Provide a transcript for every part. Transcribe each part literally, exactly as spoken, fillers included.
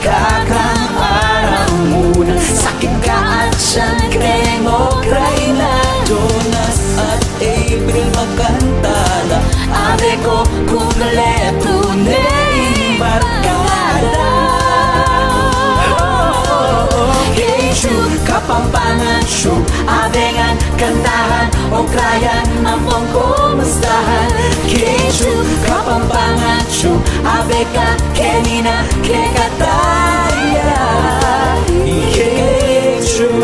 Kakang aram mu na sakit ka at siyang kremo, Ukraina. Jonas at April, magkanta na. Ave ko kumpletu ne ing barkada. Keng Chup Kapampangan Chup, ave ngan kantahan, okrayan ampong kumustahan. Keng Chup Kapampangan Chup, ave ka keni na kekatamu ya. Keng Chup.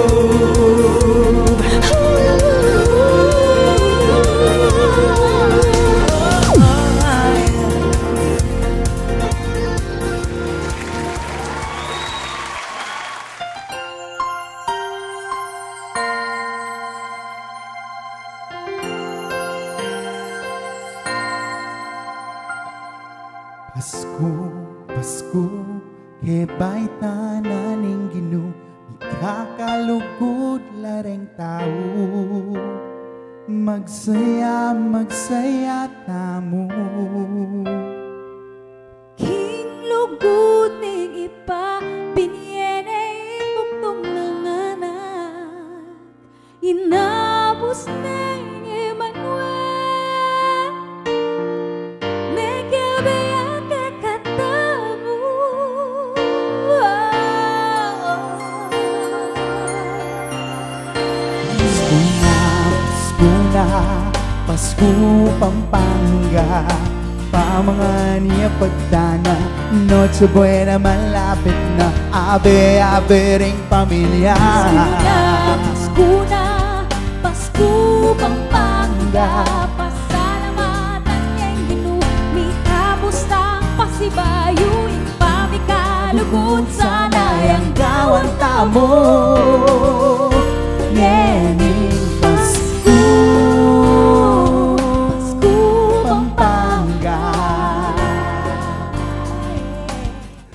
Pasku, Pasku, kebaitan na ning Ginu, mikakalugud la reng tau. Magsaya, magsaya tamu. King lugud ning Ibpa, binie ne ing bugtung nang anak, inabus ne ing Emmanuel, mekiabe ya kekatamu. Pasku na, Pasku na, Pasku Pampanga, pamangan ya pagtana, Noche Buena malapit na, ave, ave ring pamilya. Pasku na, Pasku na, Pasku Pampanga, pasalamatan ya ing Ginu, mikabus tang pasibayu, ing pamikalugud sana yang gawan tamu. Ngening Pasku, Pasku Pampanga.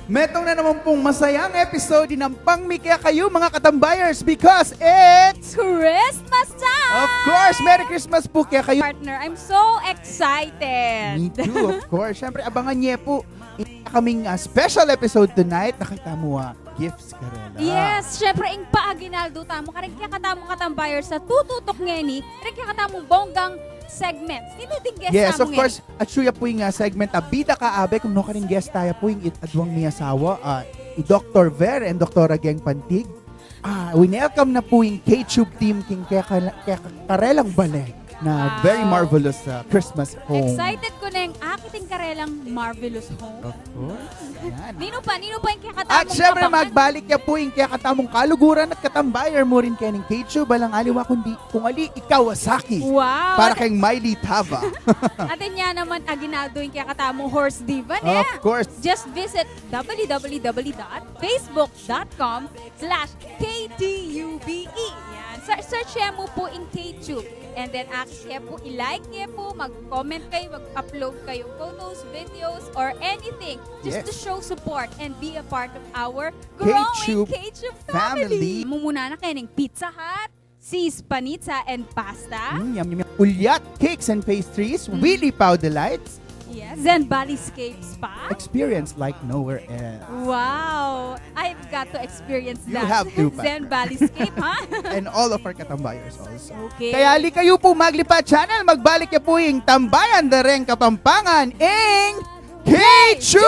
Metung na naman pung masayang episode, inampang mi kekayu, mga katambayers, because it's Christmas time! Of course! Merry Christmas pu kekayu. Partner, I'm so excited. Me too, of course. Siyempre, abangan ye pu ing kaming, ah, special episode tonight. Nakita mu, ah, gifts karela. Yes, siyempre, ing paaginaldo tamu kareng kekatamung katambayers a tututok ngeni, kareng kekatamung bonggang segments. Sinu ding guest tamu ngeni? Yes, of course. Atsu ya pu ing, ah, segment a Bida Kaabe, kung nukarin guest taya pu ing it-, aduang miasawa, ah, i Doktor Ver and Doktora Geng Pantig. Ah, winelcome na pu ing K-Tube team king keka-, keka-, karelang bale na very marvelous, ah, Christmas home. Excited ku neng akit ing karelang marvelous home. Of course. Yan. Ninu pa, ninu pa ing kekatamung kapangan? At syempre, magbalik ya pu ing kekatamung kaluguran at katambayan mu rin keng K-Tube, alang aliwa kundi kung ali i Kawasaki. Wow. Para keng Miley Tava. Atin ya naman aginaldo ing kekatamung horse diva, ne? Of course. Just visit w w w dot facebook dot com slash k t u b e. Yan. Ser-, search ye mu pu ing K-Tube. And then, akit ye pu, i-like ye pu, mag-comment kayu, mag-upload kayung photos, videos, or anything. Just to show support and be a part of our growing K-Tube family. Mumuna na keng Pizza Hut, C's Panizza and Pasta. Mm, yum, yum, yum. Ulyat Cakes and Pastries, Willy Pau Delights. Yes, Zen Valley Scape Spa. Experience like nowhere else. Wow! I've got to experience that. You have to, partner. Zen Valley Scape, ha? And all of our katambayers also. Okay. Kaya ali kayu pu maglipat channel, magbalik ya pu ing Tambayan da ring Kapampangan, ing K-Tube!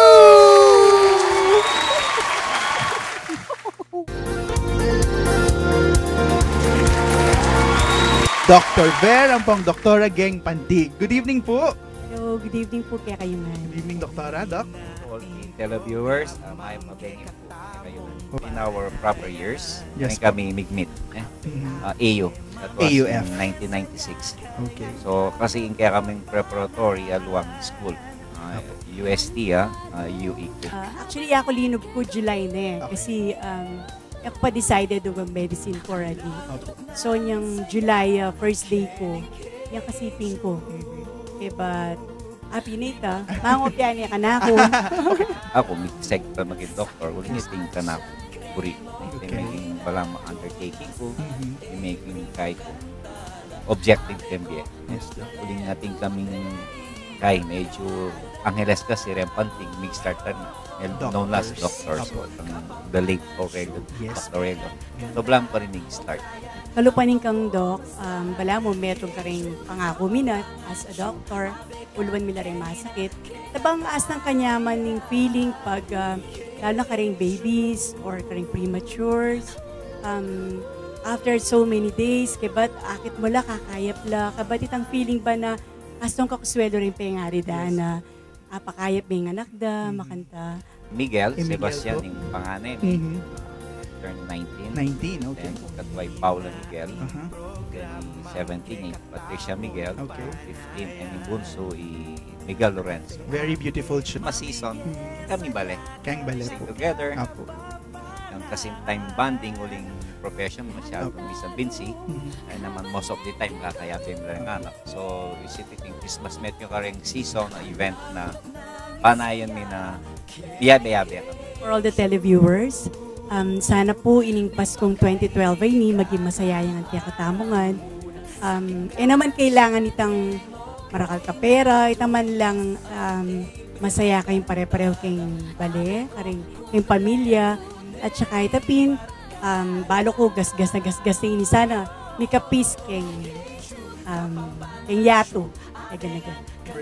Doktor Ver ampong Doktora Geng Pantig. Good evening pu. Hello, good evening pu kekayu man. Good evening, Doktora, Doc. All the televiewers, uh, mayap a bengi pu kekayu man. In our proper years, yes, kami mig-meet, eh? Mhm. Uh, A U. That was A U F. In nineteen ninety-six. Okay. So, kasi ing kekaming preparatory, ah, aluang school. Ah, U S T, ah, ah, U E. Ah, actually, aku linub ku July na, eh. Okay. Kasi, um, aku pa decided to go medicine for a day. Okay. So, nyang July, ah, first day ku, nyang kasiping ku. Mhm. Okay, but apinita, mangopya ne kanaku. Aku, mig-seg pa maging doktor, uling isting kanaku. Buri. Okay. Ing balang undertaking ku, mhm, ing maging kaya ku. Objective keng bie. Yes, Doc. Uling atin kaming Kay medyo Angeles kasi reng panting, mig-start na. Known as Doctors. Doctors. Apo. So, ang the late Aurelio, yes. Doctor Aurelio. Mm. So, blam pa rin mig-start. Kalupa ning kang Doc, um, balamu metung karing pangaku mi na as a doctor, uluan mi la ring masakit. Tabang asnang kanyaman ning feeling pag, ah, lalu na karing babies or karing prematures. Um, after so many days, kebat akit mu la, kakayap la, kabat itang feeling ba na asnang kakuswelu ring pengari da na, ah, pakayap me ing anak da, makanta. Miguel, Sebastian, ing panganay mi. Turn nineteen. Nineteen, okay. Then, katwa i Paula Miguel. Aha. Then, seventeen, i Patricia Miguel. Okay. Fifteen, and i bunsu, i Miguel Lorenzo. Very beautiful tune. Masison. Kami bale. Kami bale po. Sing together. Apo. Ang kasing time bonding, uling profession, masyado minsan busy. Ay naman, most of the time, kakayapin lang anak. So, isipin, Christmas met yung karing season na event na panayan mi na biyabe-yabe kami. For all the televiewers, um, sana po ining Paskong twenty twelve a ini maging masaya yang anti katamungan. Um, e naman kailangan itang marakal ka pera, ita man lang, um, masaya kayung pare-pareho keng bale, karing, keng pamilya, at saka ita pin, um, balu ku gasgas na gasgas ini, sana mikapis keng, um, keng yatu. Agan, agan.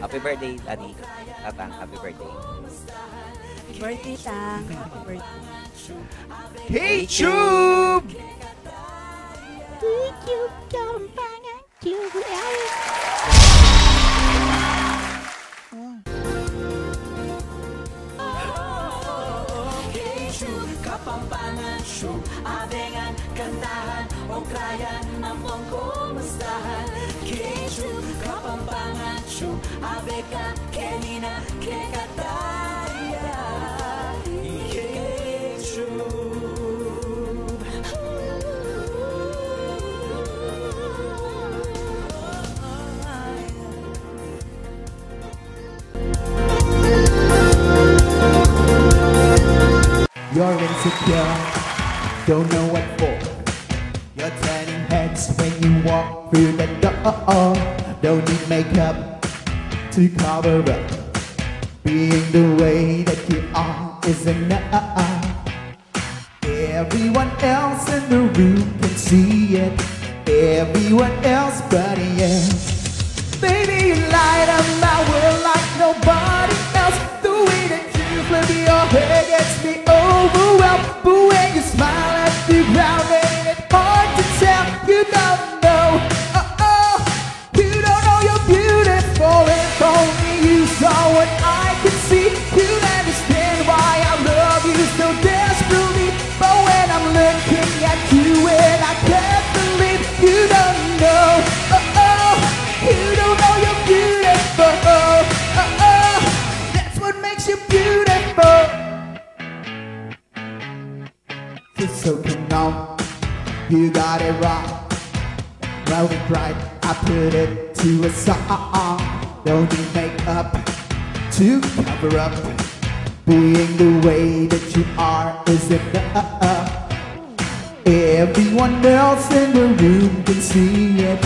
Happy birthday, Daddy. Tatang, happy birthday. Happy birthday, Tang. Happy birthday. K-Tube! K-Tube, Kapampangan Tube. K-Tube, Kapampangan Tube, abengan, kantahan, okrayan, ampong kumustahan. K-Tube, Kapampangan Tube, abe ka, keni na, kekataya. K-Tube. You're insecure, don't know what for. You're turning heads when you walk through the door. Don't need makeup to cover up. Being the way that you are is enough. Everyone else in the room can see it. Everyone else but you. Baby, you light up my world like nobody else. The way that you flip your hair gets me overwhelmed. But when you smile at the ground, ain't it hard to tell? You don't know, oh, oh. You don't know you're beautiful. If only you saw what I could see, you'd understand why I love you so desperately. But when I'm looking at you, and I can't believe you don't know. Oh, oh, you don't know you're beautiful. Oh, oh, that's what makes you beautiful. Just so you know, you got it right. Well, right, I put it to a song. Don't need makeup to cover up. Being the way that you are is enough. Everyone else in the room can see it.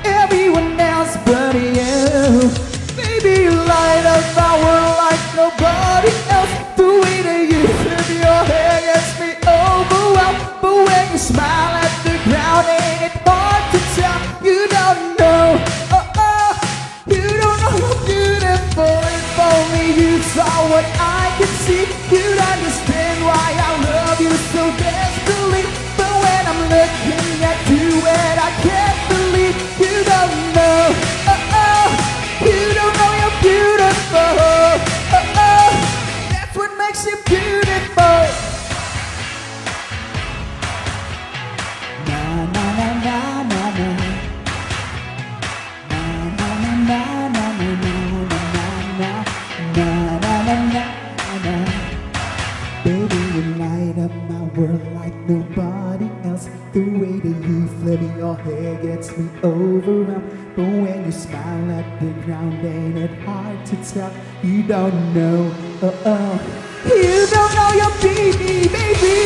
Everyone else but you. Baby, you light up my world like nobody else. The way that you flip your hair gets me overwhelmed. But when you smile at the ground, ain't it hard to tell? You don't know, oh, oh. You don't know you're beautiful. If only you saw what I can see, you'd understand why I love you so desperately. But when I'm looking at you, and I can't believe you don't know. Oh, oh, you don't know you're beautiful. Oh, oh, that's what makes you beautiful. Na, na, na, na, na, na. Na, na, na, na, na, na, na, na, na, na. Baby, you light up my world like nobody else. The way that you flip your hair gets me overwhelmed. But when you smile at the ground, ain't it hard to tell? You don't know, oh, oh. You don't know you're beauty, baby.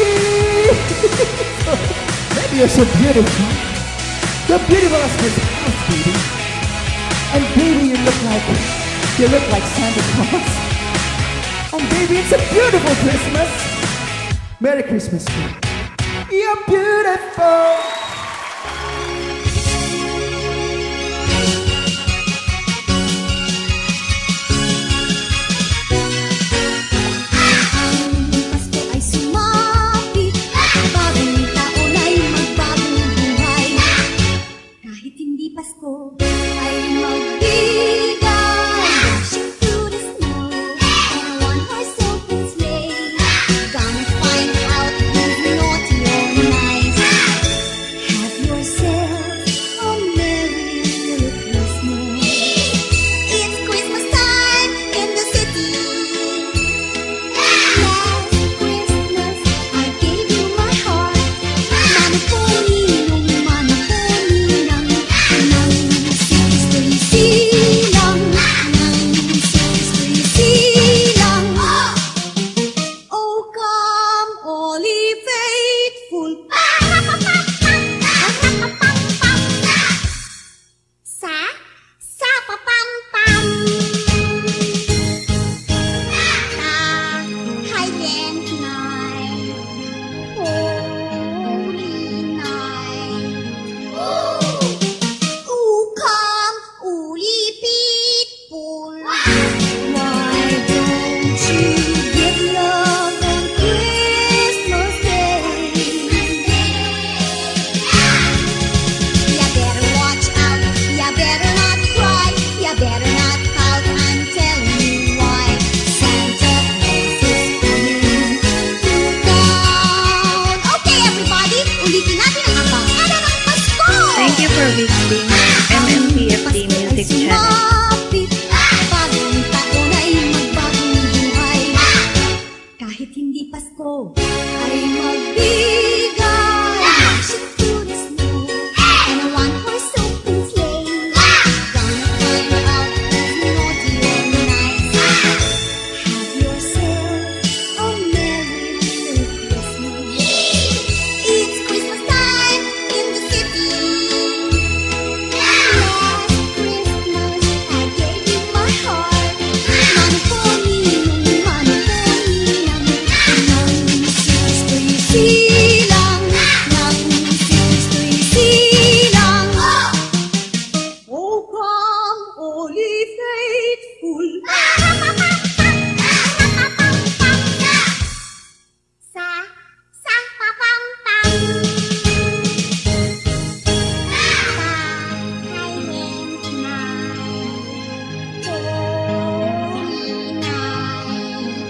Baby, you're so beautiful. You're beautiful as this house, baby. And baby, you look like You look like Santa Claus. And baby, it's a beautiful Christmas. Merry Christmas, kid. You're beautiful. Ang Pasko ay sumapit, bagong taon ay magbagong buhay. Kahit hindi Pasko ay magbigay, dashing through the snow in a one-horse open sleigh. Gonna find out who's naughty or nice. Have yourself a merry little Christmas. It's Christmas time in the city. Last Christmas, I gave you my heart. Mano po, ninong, mano po, ninang, nang sixty-three silang, nang sixty-three silang. Oh, come, all ye faithful. Sa, sa, pa, pam, pam. Sa Silent Night, Holy Night. O come, all ye faithful. Why don't you give love on Christmas Day? You better watch out, you better not cry, you better not pout, I'm telling you why. Santa Claus is coming to town. Okay, everybody, ulitin natin ang abang-abang ng Pasko! Thank you for visiting M M P F D Music Channel. Sumapit, bagong taon ay magbagong buhay. Kahit hindi Pasko ay magbigay. Dashing through the snow in a one-horse open sleigh. Gonna find out who's naughty or nice. Have yourself a merry little Christmas. It's Christmas time in the city. Last Christmas, I gave you my heart. Mano po, ninong, mano po, ninang, nang sixty-three silang, nang sixty-three silang. O come, all ye faithful. Sa, sa, pa, pam, pam. Sa Silent Night, Holy Night.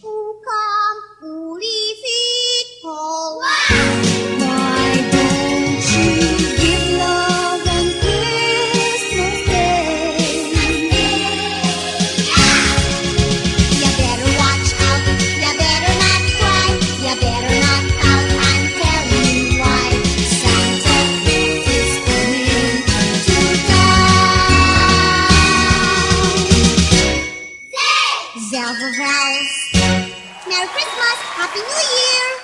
O come, all ye faithful. Why don't you give love on Christmas Day? You better watch out, you better not cry, you better not pout, I'm telling you why. Santa Claus is coming to town. Zell Zell Zell. Merry Christmas! Happy New Year!